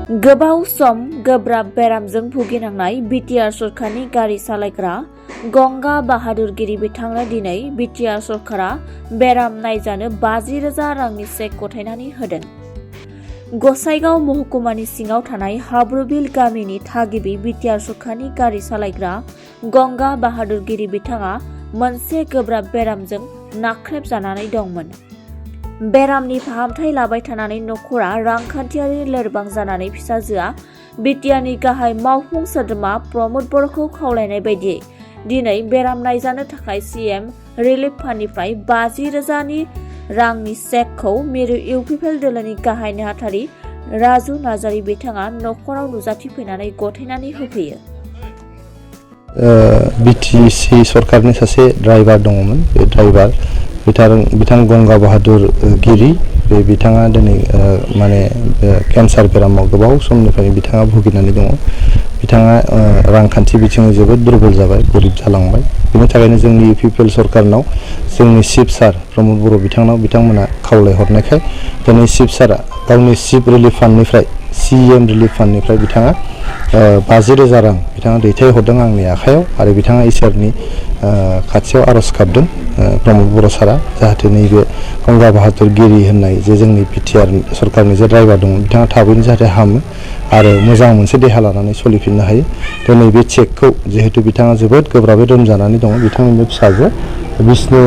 गोबाव सम गोब्राब बेरामजों भुगिनांनाय बिटिआर सरकारनि गारि सालायग्रा गंगा बाहादुरगिरि बिथांनो दिनै बिटिआर सरकारा बेराम नायजानो 50,000 रांनि चेक गथायनानै होदों। गसाइगाव महकुमानि सिङाव थानाय हाब्रुबिल गामिनि थागिबि बिटिआर सरकारनि गारि सालायग्रा गंगा बाहादुरगिरि बिथाङा मोनसे गोब्राब बेरामजों नाख्रेबजानानै दंमोन। बेरामनि फाहामथाय लाबाय थानानै नखरा रांखान्थियारि लोरबां जानानै फिसाजोआ बिटिआरनि गाहाय मावफुं सोद्रोमा प्रमद बर'खौ खावलायनाय बायदियै दिनै बेराम नायजानो थाखाय सीएम रिलिफ फान्डनिफ्राय 50,000 रांनि चेकखौ मिरु इउपिपिएल दोलोनि गाहाय नेहाथारि राजु नार्जारी बिथाङा नखराव नुजाथिफैनानै गथायनानै होफैयो। बिटिसि सरकारनि सासे ड्राइभार दङमोन। बे ड्राइभार बिथां गंगा बाहादुर गिरि बे बिथाङा दिनै माने केन्सार बेरामाव गोबाव समनिफ्राय बिथाङा भुगिनानै दङ। बिथाङा रांखान्थि बिथिङाव जोबोद दुर्बल जाबाय, गोरिब जालांबाय। बेनि थाखायनो जोंनि इउपिपिएल सरकारनाव जोंनि चिफ सार प्रमद बर' बिथांमोना खावलायहरनायखाय दिनै चिफ सारा गावनि चिफ रिलिफ फान्डनिफ्राय सीएम रिलिफ फान्डनिफ्राय बिथाङा 50,000 रां बिथाङा दैथायहरदों आंनि आखायाव आरो बिथाङा इसोरनि खाथियाव आरज गाबदों प्रमद बर' सारा जाहाथे नैबे गंगा बाहादुर गिरि होननाय जे जोंनि बिटिआर सरकारनि जे ड्राइभार दङ बिथाङा थाबैनो जाहाथे हामो आरो मोजां मोनसे देहा लानानै सोलिफिननो हायो। दिनै बे चेकखौ जिहेतु बिथाङा जोबोद गोब्राबै लोमजानानै दङ, बिथांनि फिसाजो बिष्णु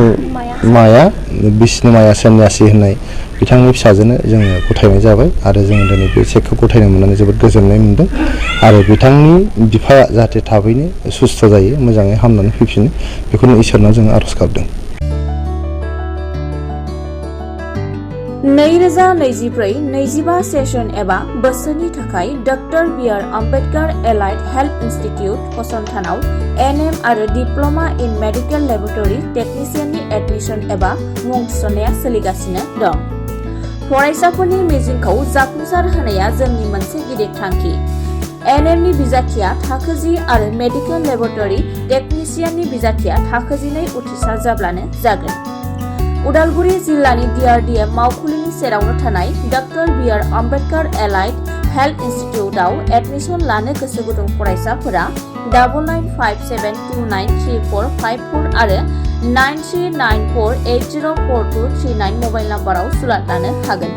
माया सन्यासि होननाय बिथांनि फिसाजोनो जोङो गथायनाय जाबाय आरो जोङो दिनै बे चेकखौ गथायनो मोननानै जोबोद गोजोननाय मोनदों आरो बिथांनि बिफाया जाहाथे थाबैनो सुस्थ' जायो, मोजाङै हामनानै फैफिनो बेखौनो इसोरनाव जोङो आरज गाबदों। 2024-25 सेसन एबा बोसोरनि थाखाय doctor B R Ambedkar allied health institute फसंथानाव एनएम आरो डिप्ल'मा इन मेडिकेल लेबरेटरी टेक्निशियाननि एडमिशन एबा मुं थिसननाया सोलिगासिनो दं। फरायसाफोरनि मिजिंखौ जाफुंसार होनाया जोंनि मोनसे गिदिर थांखि। एनएमनि बिजाथिया थाखो 10 आरो मेडिकेल लेबरेटरी टेक्निशियाननि बिजाथिया थाखो 12 उथ्रिसार जाब्लानो जागोन। उदालगुरि जिल्लानि DRDM मावखुलिनि सेरावनो थानाय doctor B R Ambedkar allied health इन्स्टिट्यूटआव एडमिशन लानो गोसो गुदुं फरायसाफोरा 9957293454 आरो 9394804239 मबाइल नाम्बाराव सुलाद लानो हागोन।